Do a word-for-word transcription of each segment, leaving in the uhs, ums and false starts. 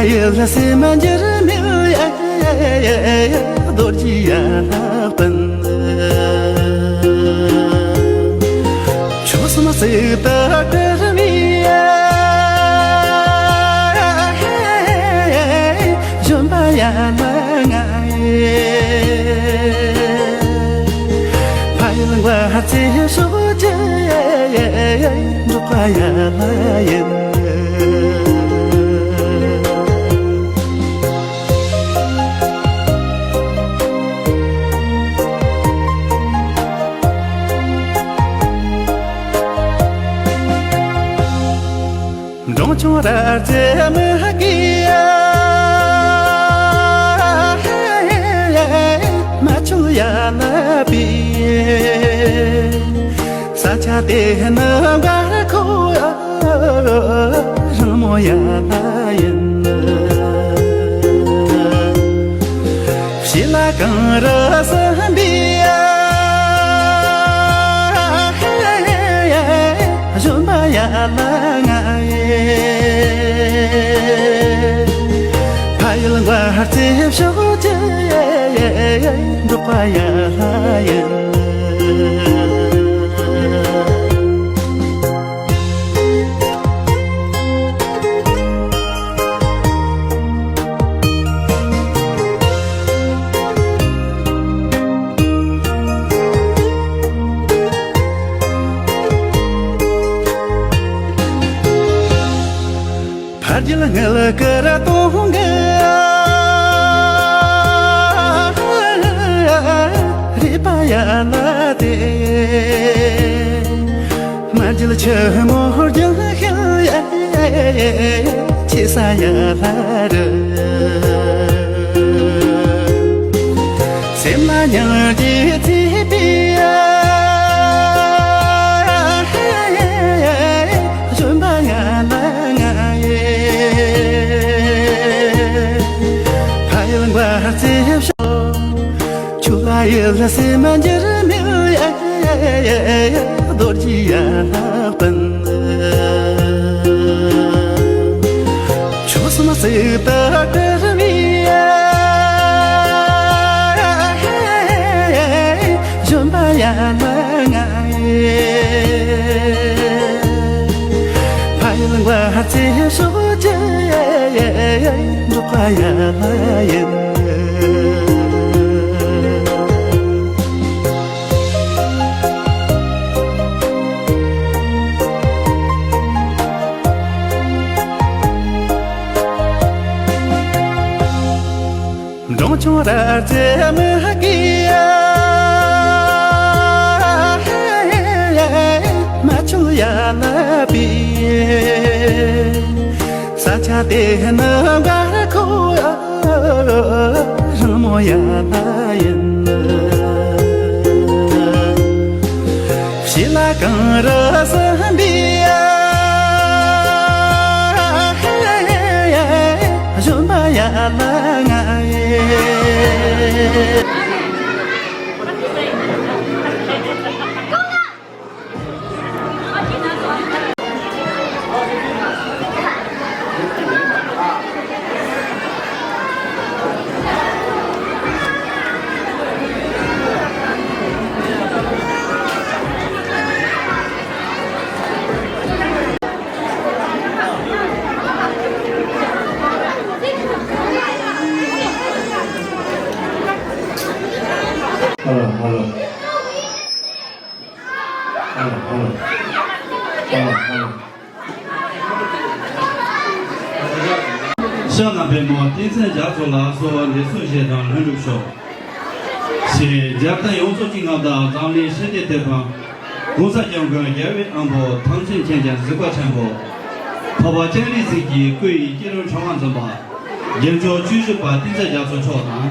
ཡུལ་སེམས་འགྱུར་མེད་རྡོ་རྗེ་ཡར་ལ་སྤུན། ཆོས་སུ་མ་སྲིད་དུ་བྲལ་བའི་བཞོན་པ་ཡར་ལ་ང་ཡི། ཕ་ཡུལ་མགར་རྩེ་ཕྱོགས་ཀྱི་འབྲོག་པ་ཡར་ལ་ཡིན། འབྲོང་ཆུང་ར་རྩེ་མི་དགེ་མ་ཆུ་ཡ་ལ་པི། ས་ཆ་དེ་ནི་མགར་ཁོ་རང་མོ་ཡ་ལ་ཡིན། ཞི་ལ་གངས་རི་སྲིན་པོའི་བཞོན་པ་ཡ་ལ་ང་ཡི། ཕ་ཡུལ་མགར་རྩེ་ཕྱོགས་ཀྱི་འབྲོག་པ་ཡ་ལ་ཡིན། ཕ་རྒྱལ་དངུལ་དཀར་སྟོང་གི་རུས་པ་ཡ་ལ་དེ། མ་རྒྱལ་ཆུ་མོ་རྒྱལ་ཤེལ་ཡ་ཆེ་ས་ཡ་ལ་རུ། སེམས་ལ་ཉང་གི་ཚེ་པི་ཡ། བཞོན་པ་ཡ་ལ་ང་ཡི། ཕ་ཡུལ་མགར་རྩེ་ཕྱོགས། ཆུ་ལ་ཡུལ་སེམས་འགྱུར་མེད་རྡོ་རྗེ་ཡ་ལ་སྤུན། ཆོས་སུ་མ་སྲིད་དུ་བྲལ་བའི་བཞོན་པ་ཡ་ལ་ང་ཡི། ཕ་ཡུལ་མགར་རྩེ་ཕྱོགས་ཀྱི་འབྲོག་པ་ཡ་ལ་ཡིན། འབྲོང་ཆུང་ར་རྩེ་མི་དགེ་མ་ཆུ་ཡ་ལ་པི། ས་ཆ་དེ་ནི་མགར་ཁོ་རང་མོ་ཡ་ལ་ཡིན། ཞི་ལ་གངས་རི་སྲིན་པོའི་བཞོན་པ་ཡ་ལ་ང་ཡི། Hello, hello. ཤ་ན་པདྨོ་བསྟན་འཛིན་རྒྱ་མཚོ་ལ་གསོལ་བ་འདེབས་གསོལ་ཞལ་དང་ལྷུན་གྲུབ་ཤོག་ཞེས་རྒྱལ་བསྟན་ཡོངས་རྫོགས་ཀྱི་མངའ་བདག་འཛམ་གླིང་ཞི་བདེའི་དེད་དཔོན་༸གོང་ས་༸སྐྱབས་མགོན་རྒྱལ་བའི་དབང་པོ་ཐམས་ཅད་མཁྱེན་ཅིང་གཟིགས་པ་ཆེན་པོ། འཕགས་པ་སྤྱན་རས་གཟིགས་ཀྱི་སྐུ་ཡི་སྐྱེ་འགྲོའི་འཕྲེང་བ་འཛིན་པ། རྒྱལ་མཆོག་བཅུ་བཞི་པ་བསྟན་འཛིན་རྒྱ་མཚོ་མཆོག་དང་།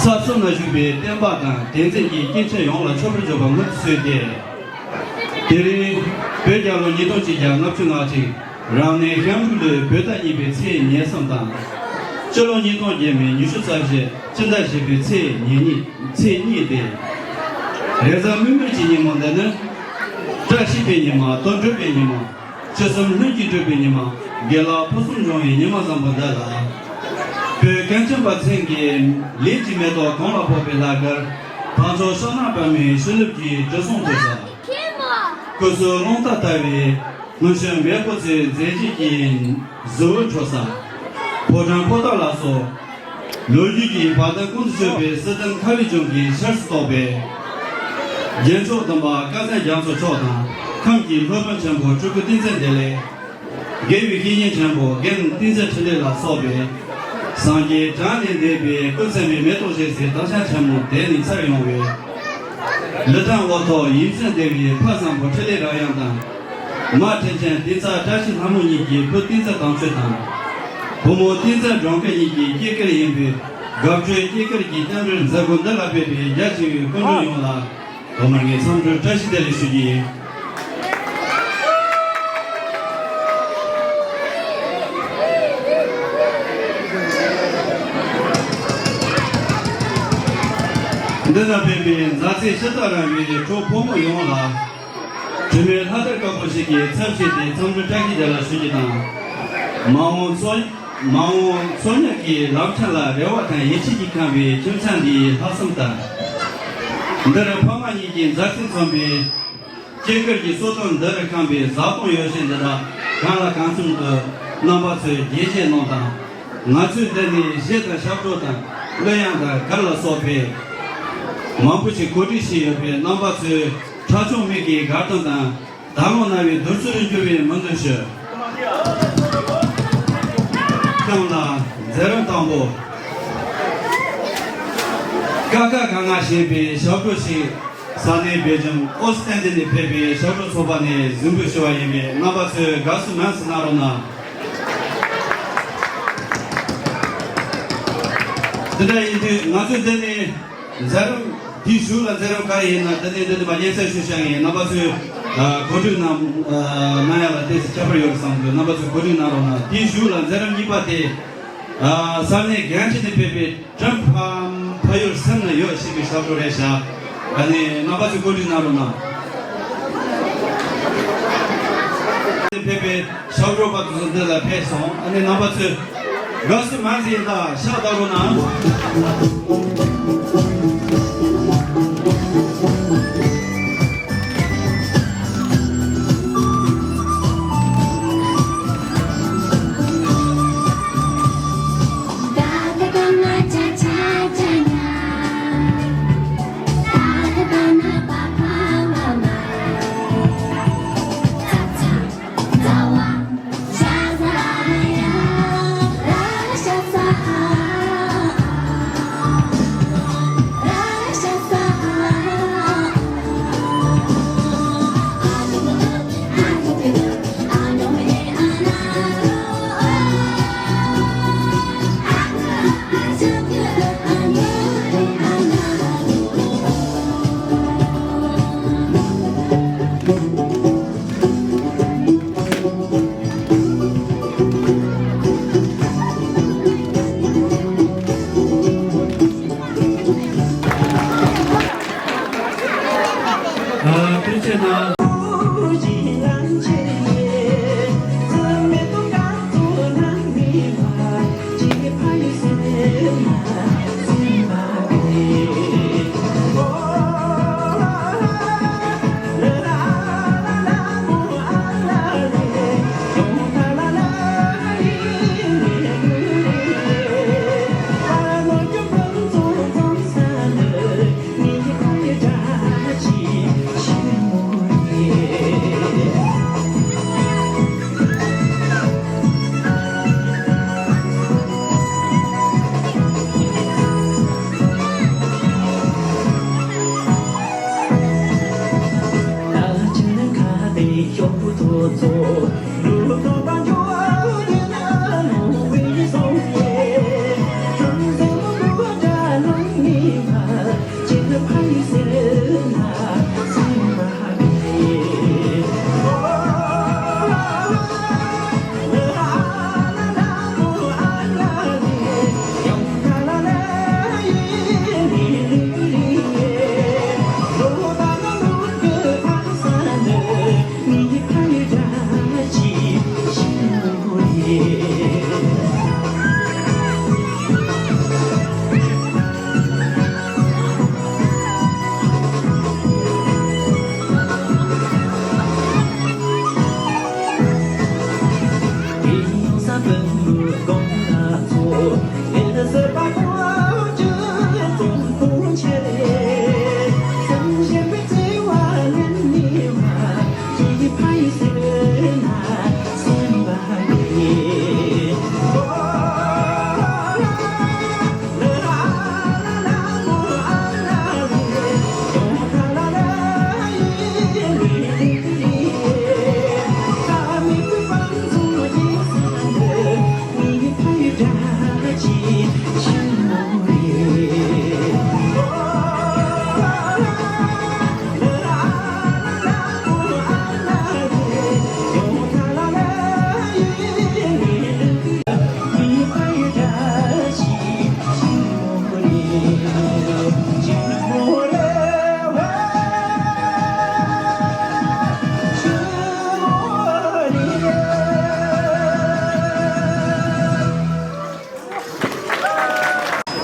ས་གསུམ་ན་བཞུགས་པའི་བསྟན་པ་དང་བསྟན་འཛིན་གྱི་སྐྱེས་ཆེན་ཡོངས་ལ་མཆོད་པར་བརྗོད་པ་སྔོན་དུ་བསུས་ཏེ། དེ་རིང་བོད་རྒྱལ་ལོ་ཉིས་སྟོང་ཆིག་བརྒྱ་ལྔ་བཅུ་ང་གཅིག་རབ་གནས་ཤིང་འབྲུག་ལོའི་བོད་ཟླ་གཉིས་པའི་ཚེས་ཉེར་གསུམ་དང་། སྤྱི་ལོ་ཉིས་སྟོང་བརྒྱད་མའི་ཉི་ཤུ་རྩ་བཞི་སྤྱི་ཟླ་བཞི་པའི་ཚེས་ཉེར་གཉིས་ཚེས་གཉིས་ཏེ། རེས་གཟའ་མིག་དམར་གྱི་ཉིན་མོ་འདི་ནི། བཀྲ་ཤིས་པའི་ཉི་མ། དོན་གྲུབ་པའི་ཉི་མ། ཆུ་གསུམ་ལྷུན་གྱིས་གྲུབ་པའི་ཉི་མ། དགེ་ལེགས་ཕུན་སུམ་འབྱུང་བའི་ཉི་མ་བཟང་པོ་འདི་ལ། བོད་སྐྱོན་ཅན་པ་མཚན་གྱི་ལས་ཀྱི་མེ་ཏོག་གང་ལ་ཕོག་པའི་ལྷ་སྐལ། བང་མཛོད་ཕྱག་ན་པདྨོའི་ཤེལ་ལེབ་ཀྱི་དྲི་བསུང་འཐུལ་ས། སྐུ་གསུང་རླུང་རྟ་ལྟ་བུའི་སྔོན་བྱོན་མེས་པོ་ཚོའི་མཛད་རྗེས་ཀྱི་གཟི་འོད་འཕྲོ་ས། ཕོ་བྲང་པོ་ཏཱ་ལ་སོགས། ལོ་རྒྱུས་ཀྱི་བར་ཐག་ཀུན་ཏུ་ཆོད་པའི་སྲིད་དོན་མཁའ་དབུས་ལྗོངས་ཀྱི་ཆར་སུ་གཏོགས་པའི། རྒྱལ་མཆོག་བདུན་པ་བཀའ་བཙན་རྒྱ་མཚོ་མཆོག་དང་ཁམས་ཀྱི་སློབ་དཔོན་ཆེན་པོ་སྤྲུལ་སྐུ་བསྟན་འཛིན་བདེ་ལེགས། དགེ་བའི་བཤེས་གཉེན་ཆེན་པོ་རྒན་བསྟན་འཛིན་འཕྲིན་ལས་ལ་སོགས་པའི། སངས་རྒྱས་གྲངས་ལས་འདས་པའི་སྐུ་ཚེ་མའི་མེ་ཏོག་བཞད་སའི་དྭངས་ཤིང་ཆེན་མོ་དེ་ནི་ཚར་ཡོང་བའི། ལི་ཐང་འོག་ཐོག་ཡིད་བཞིན་བདེ་བའི་ཕ་བཟང་པོ་འཕྲིན་ལས་རབ་ཡངས་དང་། མ་དྲིན་ཅན་བསྟན་རྩ་བཀྲ་ཤིས་ལྷ་མོ་གཉིས་ཀྱི་བུ་བསྟན་འཛིན་དམ་ཆོས་དང་། བུ་མོ་བསྟན་འཛིན་སྒྲོལ་དཀར་གཉིས་ཀྱི་སྐྱེས་སྐར་ཡིན་པའི་དགའ་སྤྲོའི་སྐྱེས་སྐར་གྱི་རྟེན་འབྲེལ་མཛད་སྒོ་འདི་ལ་ཕེབས་པའི་རྒྱ་ཆེ་བའི་སྐུ་མགྲོན་ཡོངས་ལ་ཐོག་མར་ངས་འཚམས་འདྲི་བཀྲ་ཤིས་བདེ་ལེགས་ཞུ་རྒྱུ་ཡིན། འདི་ལ་ཕེབས་པའི་མཛའ་བརྩེ་ཕྱི་ལྟར་རིང་བའི་གྲོགས་ཕོ་མོ་ཡོངས་ལ། དྲི་མེད་ལྷ་དར་དཀར་པོ་ཞིག་གི་ཚབ་བྱས་ཏེ་འཚམས་འདྲི་བཀྲ་ཤིས་བདེ་ལེགས་ཞུ་རྒྱུ་དང་། མ་འོངས་འཚོ་མ་འོངས་འཚོ་གནས་ཀྱི་ལམ་ཆེན་ལ་རེ་བ་དང་ཡིད་ཆེས་ཀྱིས་ཁེངས་པའི་ཁྱིམ་ཚང་འདིའི་ལྷག་བསམ་ལྟར། འདིར་ཕ་མ་གཉིས་ཀྱི་མཛའ་བརྩེས་མཚོན་པའི་སྐྱེས་སྐར་གྱི་གསོལ་སྟོན་འདིར་ཁེངས་པའི་བཟའ་བཏུང་ཡོ་བྱད་འདི་དག་གང་ལ་གང་འཚམ་དུ་རྣམ་པ་ཚོས་རྒྱས་བཤད་གནང་དང་། ང་ཚོའི་འདི་ནས་གཞས་དང་ཞབས་བྲོ་དང་གླུ་དབྱངས་དང་གར་ལ་སོགས་པའི་མང་པོ་ཞིག་གོ་སྒྲིག་བྱས་ཡོད་པས་རྣམ་པ་ཚོས་ཁྲ་ཆུང་མིག་གིས་དགའ་སྟོན་དང་། ད་ལོ་ན་བའི་བསྡུར་ཚུལ་འགྱུར་བའི་མི་འདུག་ཞུ། ཁྱེད་ལ་མཛད་རིམ་དང་པོ། ཀ་ཁ་ག་ང་ཞེས་པའི་ཞབས་བྲོ་ཞིག་ས་གནས་སྦེལ་ཇམ་ཨོ་སི་ཏན་ཏི་ནས་ཕེབས་པའི་ཞབས་བྲོ་ཚོགས་པ་ནས་གཟིགས་འབུལ་ཞུ་བ་ཡིན་པས་རྣམ་པ་ཚོས་དགའ་བསུ་མང་ཙམ་གནང་རོགས་གནང་། དེ་འདྲ་ཡིན་དུས་ང་ཚོས་འདི་ནས། མཛད་རིམ་དེའི་གཞུག་ལ་མཛད་རིམ་ག་རེ་ཡིན་ན་དེ་ནས་འདི་ནས་མ་སྙན་སེང་ཞུ་བྱ་ངས་རྣམ་པ་ཚོས་གོ་སྒྲིག་གནང་གནང་ཡ་ལ་ཏོག་ཙམ་ཁྱད་པར་ཡོད་རེད་བསམ་གི། རྣམ་པ་ཚོས་གོ་སྒྲིག་གནང་རོགས་གནང་། དེའི་གཞུག་ལ་མཛད་རིམ་གཉིས་པ་དེ་ས་གནས་རྒན་ཁྲི་ནས་ཕེབས་པའི་བཀྲམ་ཕ་ཕ་ཡུལ་སེམས་ན་ཡོད་ཞེས་པའི་ཞབས་བྲོ་རེད་བཞག་ཨ་ནི་རྣམ་པ་ཚོས་གོ་སྒྲིག་གནང་རོགས་གནང་། ཕེབས་པའི་ཞབས་བྲོ་པ་དེ་ཚོ་འདི་ལ་ཕེབས་སོང་། ཨ་ནི་རྣམ་པ་ཚོས་དགའ་བསུ་མང་ཙམ་ཡིན་ད་ཤག་བདའ་རོགས་གནང་།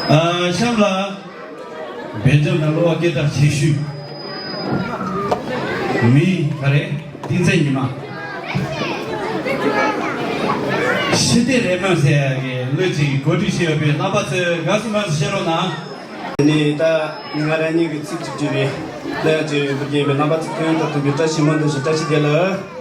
ཨ། གཤམ་ལ་སྦེལ་ཇམ་ནང་སློབ་པ་སྐད་གྲགས་ཆེ་ཤོས་མི་ག་རེ། བསྟན་འཛིན་ཉི་མ། ཤེས་ལྡན་རེ་སྨོན་ཟེར་ཡ་གི་གླུ་ཅིག་གོ་སྒྲིག་བྱས་ཡོད་པས། རྣམ་པ་ཚོས་དགའ་བསུ་མང་ཙམ་བྱེད་རོགས་གནང་། དེ་ནས་ད་ང་རང་ཉིད་ཀྱི་ཚིག་གཅིག་བརྗོད་པའི་གླུ་ཡང་བརྗོད་ཡོད་པའི་རྐྱེན་པས། རྣམ་པ་ཚོ་ཁྱོན་ཡོངས་དང་མཐུན་པའི་བཀྲ་ཤིས་སྨོན་འདུན་ཞུ། བཀྲ་ཤིས་བདེ་ལེགས།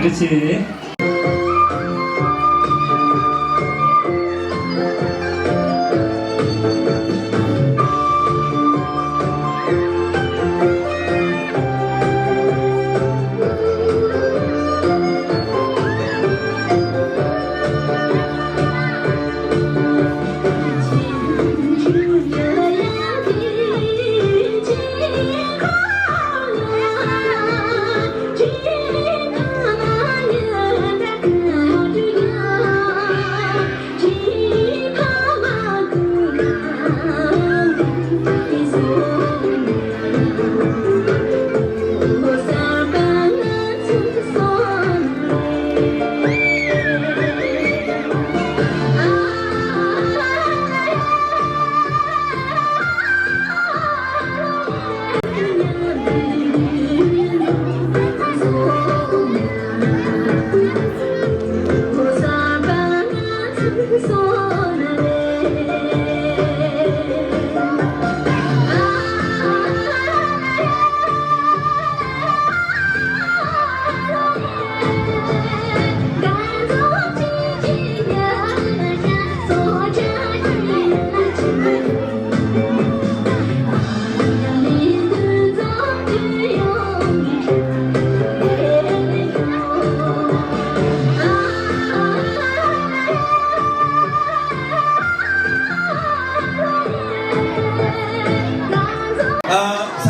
བཀྲ་ཤིས། ས་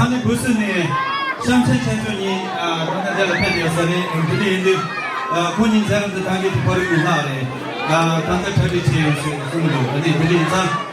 གནས་སྦུག་སུ་ནས་གཤམ་གསལ་ཆེ་ཆུང་གཉིས་ད་ལྟ་འདི་ལ་ཕེབས་ཡོད་ས་རེད། དེ་འདྲ་ཡིན་དུས་ཁོང་གཉིས་མཛད་རིམ་འདི་ཐང་གི་དུ་ཕ་རུ་ཡོད་ལྷག་རེད། ད་ལྟ་གྲ་སྒྲིག་བྱས་ཡོད་ཞེས་གསུངས་འདུག་ཨ་ནི་དེ་འདྲ་ཡིན་ཙང་།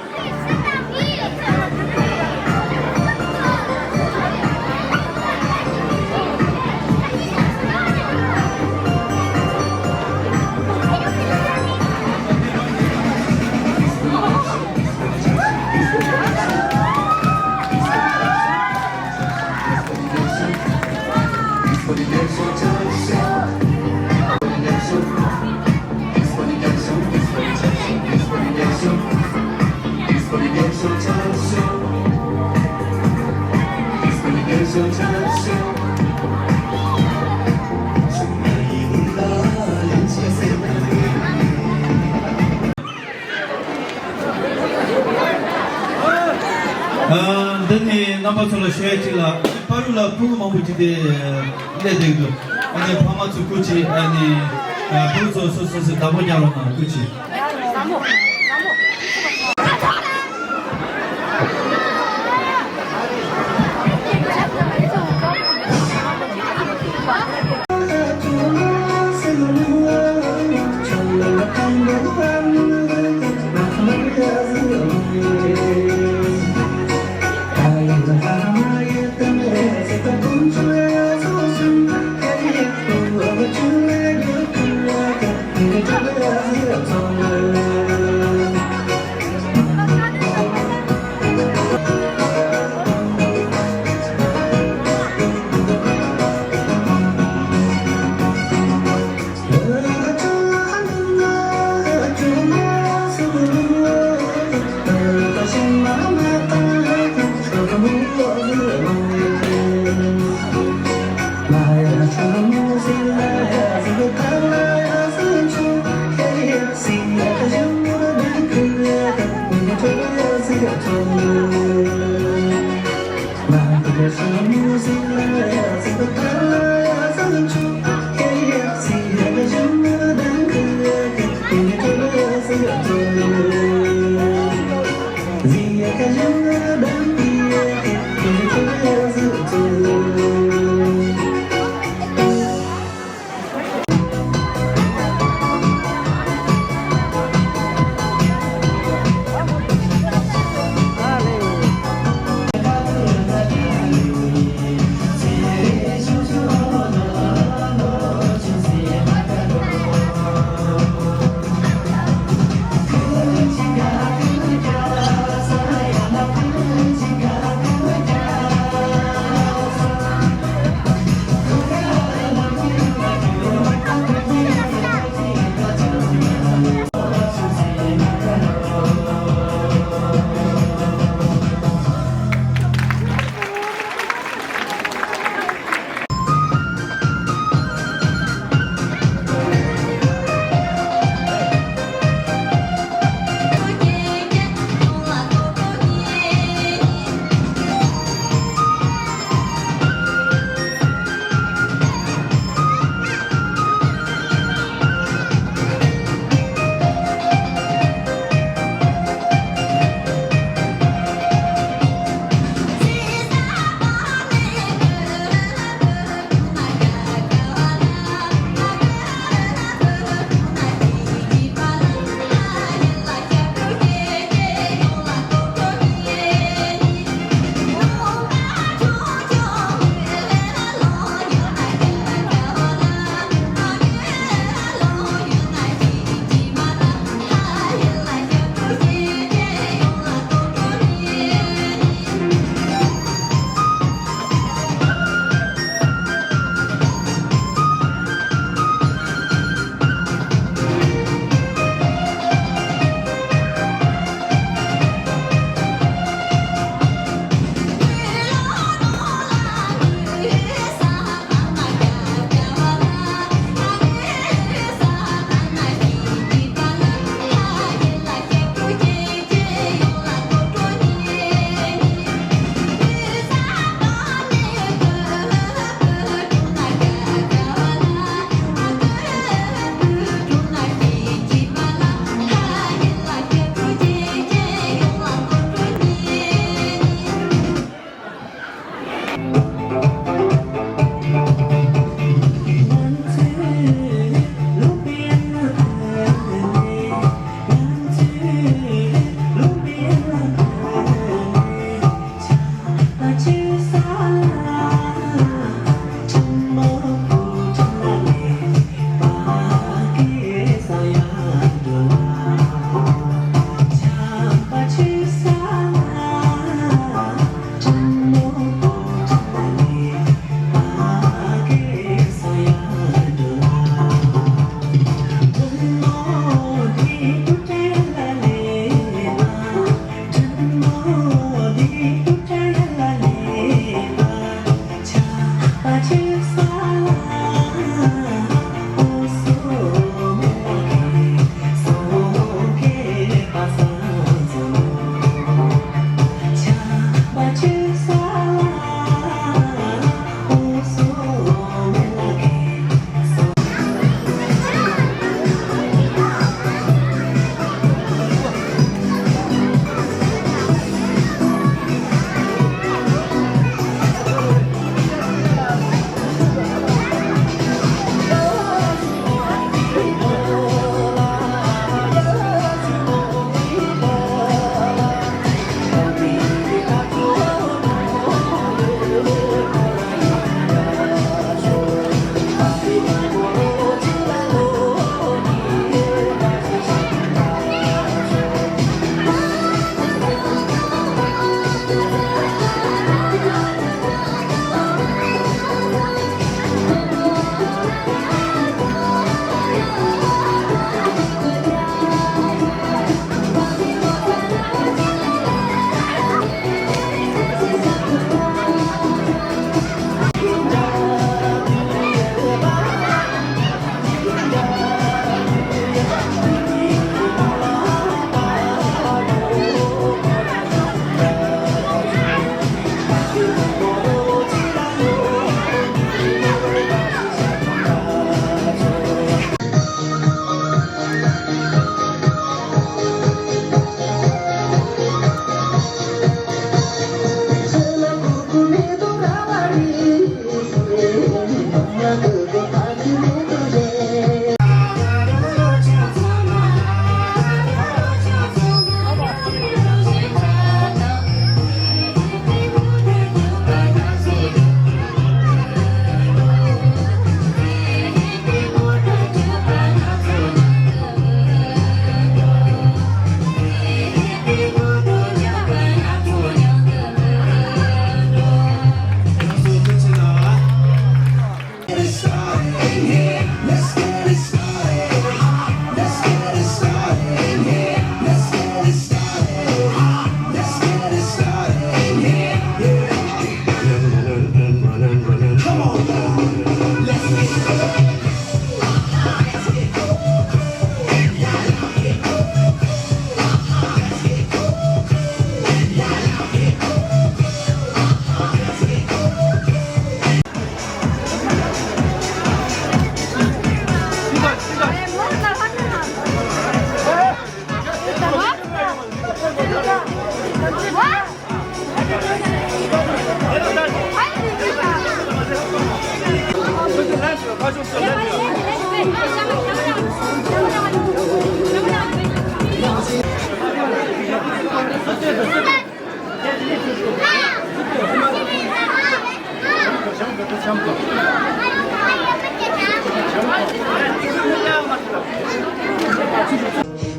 འདི་ནི་རྣམ་པ་ཚོ་ལ་ཞུ་ཡ་གཅིག་ལ། ཕ་རུ་ལ་ཕྲུ་གུ་མང་པོ་ཅིག་དེ་སླེབས་བསྡད་འདུག་ཨ་ནི་ཕ་མ་ཚོ་སྐུ་མཁྱེན། ཨ་ནི་ཕྲུ་གུ་ཚོ་སོ་སོ་སོའི་བདག་པོ་རྒྱག་རོགས་གནང་། སྐུ་མཁྱེན།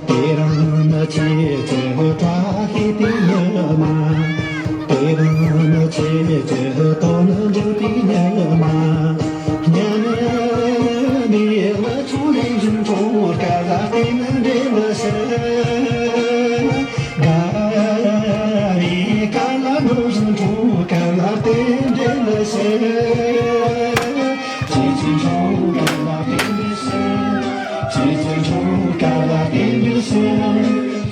དེ་རིང་ནི་ཁྱེད་ཀྱི་བཀྲ་ཤིས་པའི་ཉི་མ། དེ་རིང་ནི་ཁྱེད་ཀྱི་དོན་འགྲུབ་པའི་ཉི་མ། ཉི་མའི་འོད་ཆུང་ལས་འཛིན་གྲོང་དཀར་ལ་བརྟེན་འབྲེལ་ཞུ། དགའ་བའི་དཀར་ལ་འགྲོ་བཞིན་གྲོང་དཀར་ལ་བརྟེན་འབྲེལ་ཞུ། ཁྱེད་ཀྱི་གྲོང་དཀར་ལ་བརྟེན་འབྲེལ་ཞུ། ཁྱེད་ཀྱི་གྲོང་དཀར་ལ་བརྟེན་འབྲེལ་ཞུ།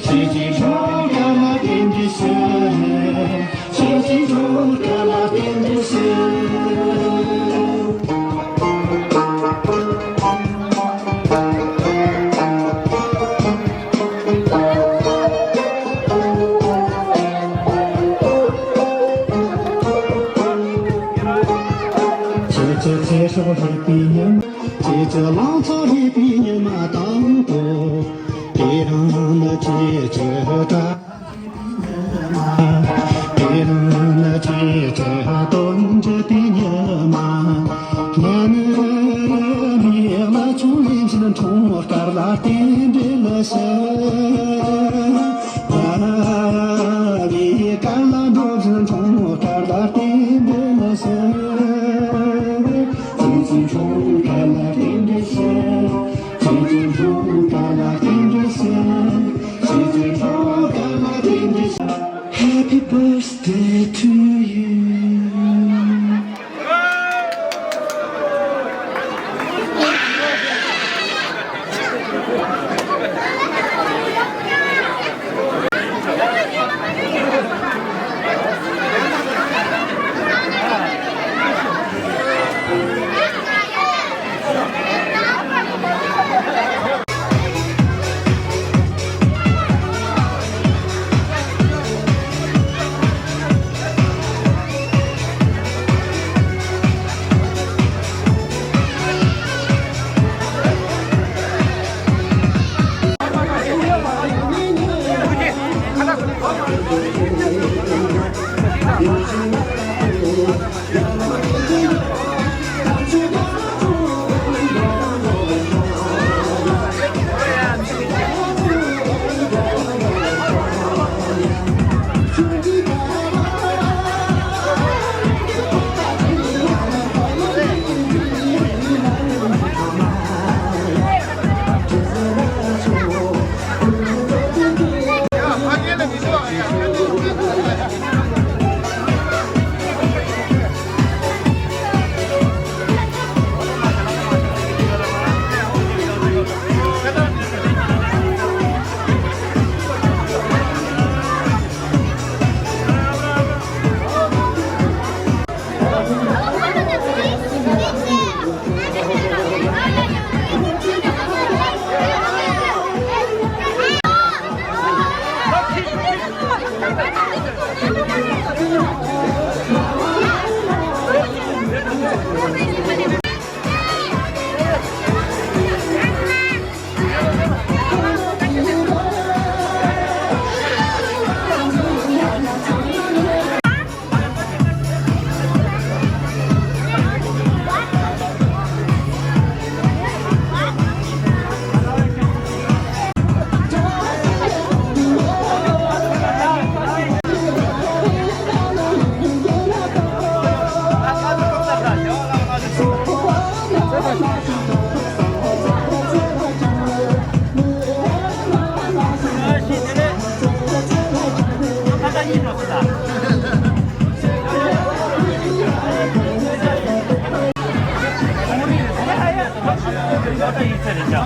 ཁྱེད་ཀྱི་གྲོང་དཀར་ལ་བརྟེན་འབྲེལ་ཞུ། ཁྱེད་ཀྱི་གྲོང་དཀར་ལ་བརྟེན་འབྲེལ་ཞུ། ཁྱེད་ཀྱི་ཚེ་སྲོག་སླེབས་པའི་ཉི་མ། ཁྱེད་ཀྱི་ལང་ཚོ་སླེབས་པའི་ཉི་མ་དང་པོ། དེ་རིང་ནི་ཁྱེད་ཀྱི་བཀྲ། དེ་རིང་ནི་ཁྱེད་ཀྱི་དོན་འགྲུབ་པའི་ཉི་མ། ཉི་མའི་འོད་ཆུང་ལས་འཛིན་གྲོང་དཀར་ལ་རྟེན་འབྲེལ་ཞུ། དགའ་བའི་དཀར་ལ་འགྲོ་བཞིན་གྲོང་དཀར་ལ་རྟེན་འབྲེལ་ཞུ། ཁྱེད་ཀྱི་གྲོང་དཀར་ལ་རྟེན་འབྲེལ་ཞུ། ཁྱེད་ཀྱི་གྲོང་དཀར་ པ་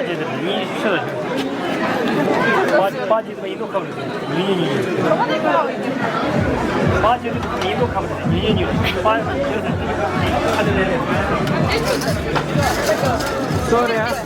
ཇེ་དེ་ཡིན་ཤི། པ་པ་ཇེ་དེ་ཡིན་ནོ་ཁམ་རེད། ཡིན་ཡིན་ཡིན། པ་ཇེ་དེ་ཡིན་ནོ་ཁམ་རེད། ཡིན་ཡིན་ཡིན། པ་ཇེ་དེ། Sorry.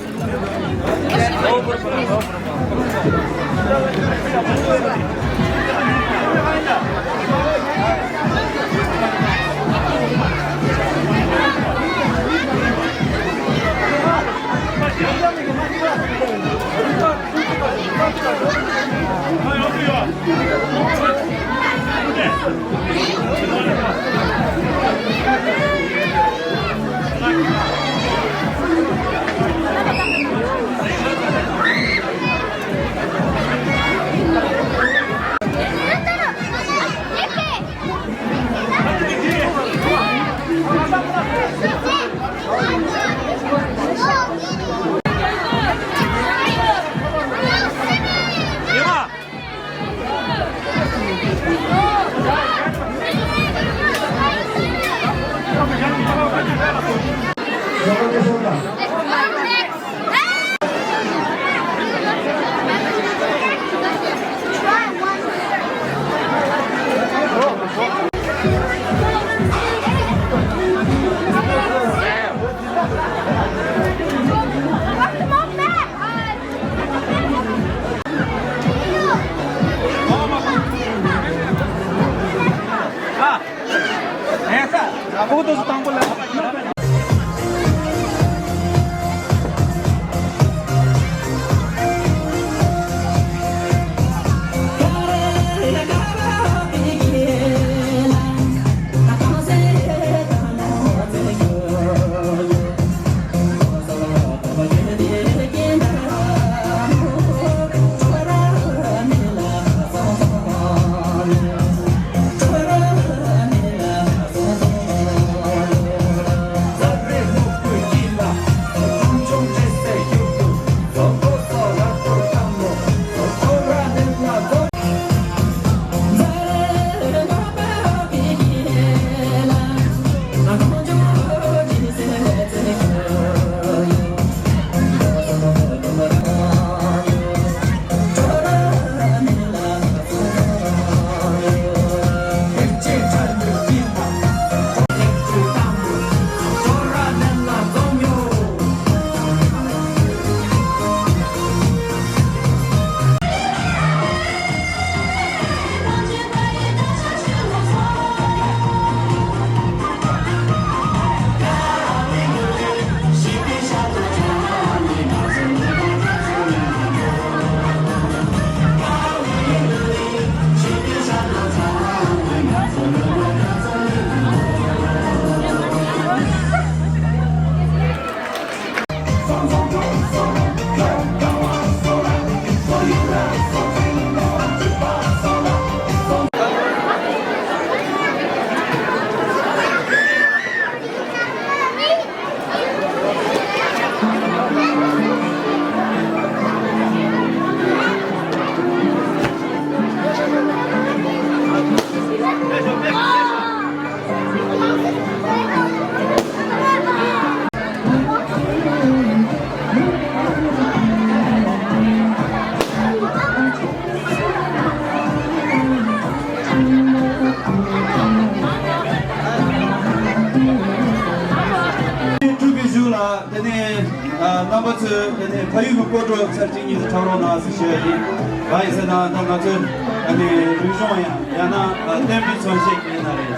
སྤྲུལ་པའི་གཞུག་ལ་དེ་ནས་རྣམ་པ་ཚོས་དེ་ནས་ཕ་ཡུལ་གྱི་སྐོར་བྲོ་ཚར་གཅིག་གཉིས་ཤིག་འཁྲབ་རོགས་གནང་ཟེར་ཞུ་ཡ་ཡིན། གང་ཡིན་ཟེར་ན་ད་ང་ཚོས་དེ་ནས་རིག་གཞུང་ཡང་ཡང་ན་བསྟན་པའི་མཚོན་བྱེད་ཡིན་ན་རེད།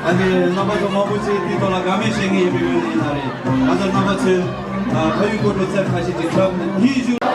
ཨ་ནི་རྣམ་པ་ཚོ་མང་པོ་ཅིག་དེའི་ཐོག་ལ་དགའ་མོས་བྱེད་མཁན་ཡོད་པའི་ངོས་ནས་ཡིན་ན་རེད། ང་ཚོ་རྣམ་པ་ཚོས་ཕ་ཡུལ་སྐོར་བྲོ་ཚར་ཁ་ཤས་ཅིག་འཁྲབ་ནས་དེའི་གཞུག་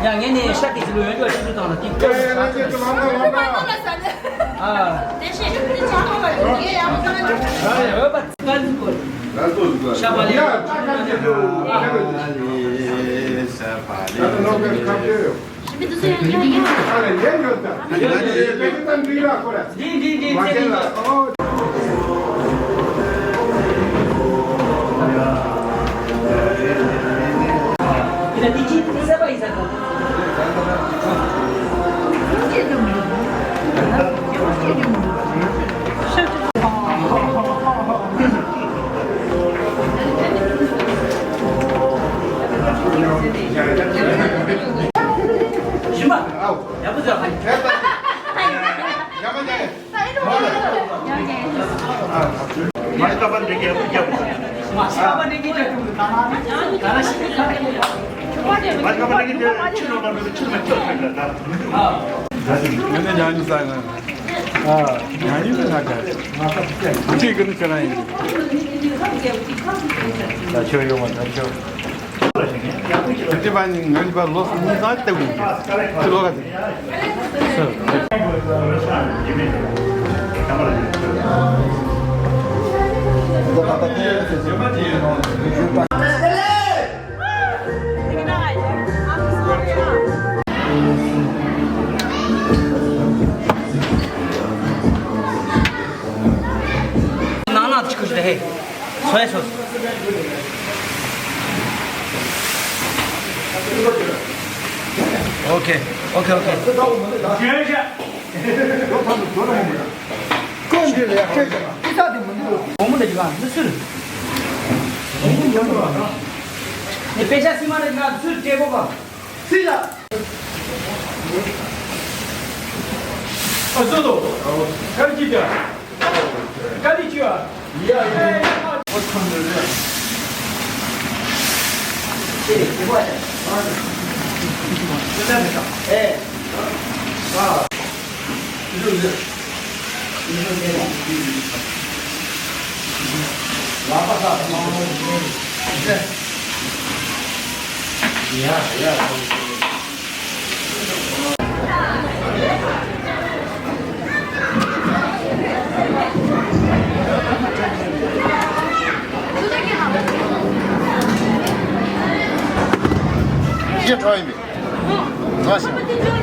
ཡང་ངས་ནས་ཤ་གི་ལུ་ཡོན་ཏུ་ཅི་ཅི་དང་ལ་ཏིག་ཏོ་ཡ་ཡ་ལ་ཅེ་ཅི་མ་མ་མ་མ། ཨ། དེ་ཤེས་ཤུགས་དེ་ཆགས་ཐོག་ལ་ཡོད་ཡ་ཡ་མ་ག་ན་ཡོད་པ་ཚིག་ག་ཟིག་གོ། ལ་ཏོ་ཟིག་གོ། ཤ་བ་ལི། ཡ་ཅ་ཁ་ཅེ་ལོ། ཤ་བ་ལི། ད་ནོ་ག་ཁ་ཅེ་ཡོད། ཞི་མི་དུ་སུ་ཡང་ཡང་ཡང་། ཨ་ལེ་ཡན་ཡོད་ད། ཡ་ཡ་ཡ་ཡ། ད་འདི་ལ་ཁོ་ར། འདི་འདི་འདི་མ་ཚེ་འདི་ལ་འདི། ཨོ། ཞིམ་པ། ཡག་པོ་བྱས། ཡག་པོ་བྱས། ང་ནི་ཉང་ཉི་ས་ང་། ཨ། ཉང་ཉི་ས་ང་ག་ཅིག་གི་ནི་ཁྱེད་རང་ཡིན། ད་ཁྱོད་ཡོང་བ་ད་ཁྱོད། ཁྱེད་པ་ནི་ང་གཉིས་པ་ལོ་གཉིས་ཙམ་ལྟ་བུ་ཡིན། ཁྱེད་ལོ་ག་ཚོད། ནང་ན་ཅི་ཁུ་ཞིག་རེད་ཧེ། སོ་ཡ་སོ། ཨོ་ཁེ། ཨོ་ཁེ། ཨོ་ཁེ། ཀོན་ཇི་ལ་ཡ་ཁེ་ཅང་ཨི་ས་དེ་མི་འདུག་ཨོ་མོ་འདི་ཅི་ག་འདི་སུ་རེད། ཨོ་མོ་འདི་ཡོད་རེད། ནི་པེ་ཤ་སི་མ་འདི་ཅི་ག་སུ་རེད་ཀྲེ་གོ་ག་སི་ལ། ཨ་སོ་དོ། ཀ་ཅི་ཏ། ཀ་ནི་ཅི་ཝ། ཡ་ཡ་ཡ། ཨོ་ཐང་འདི་རེད། ཅེ་ཅེ་ཝ་ཡ། ཨེ། ཨ། ཤེས་ཁྲོ་ཡིན་པས། ང་ཤེས།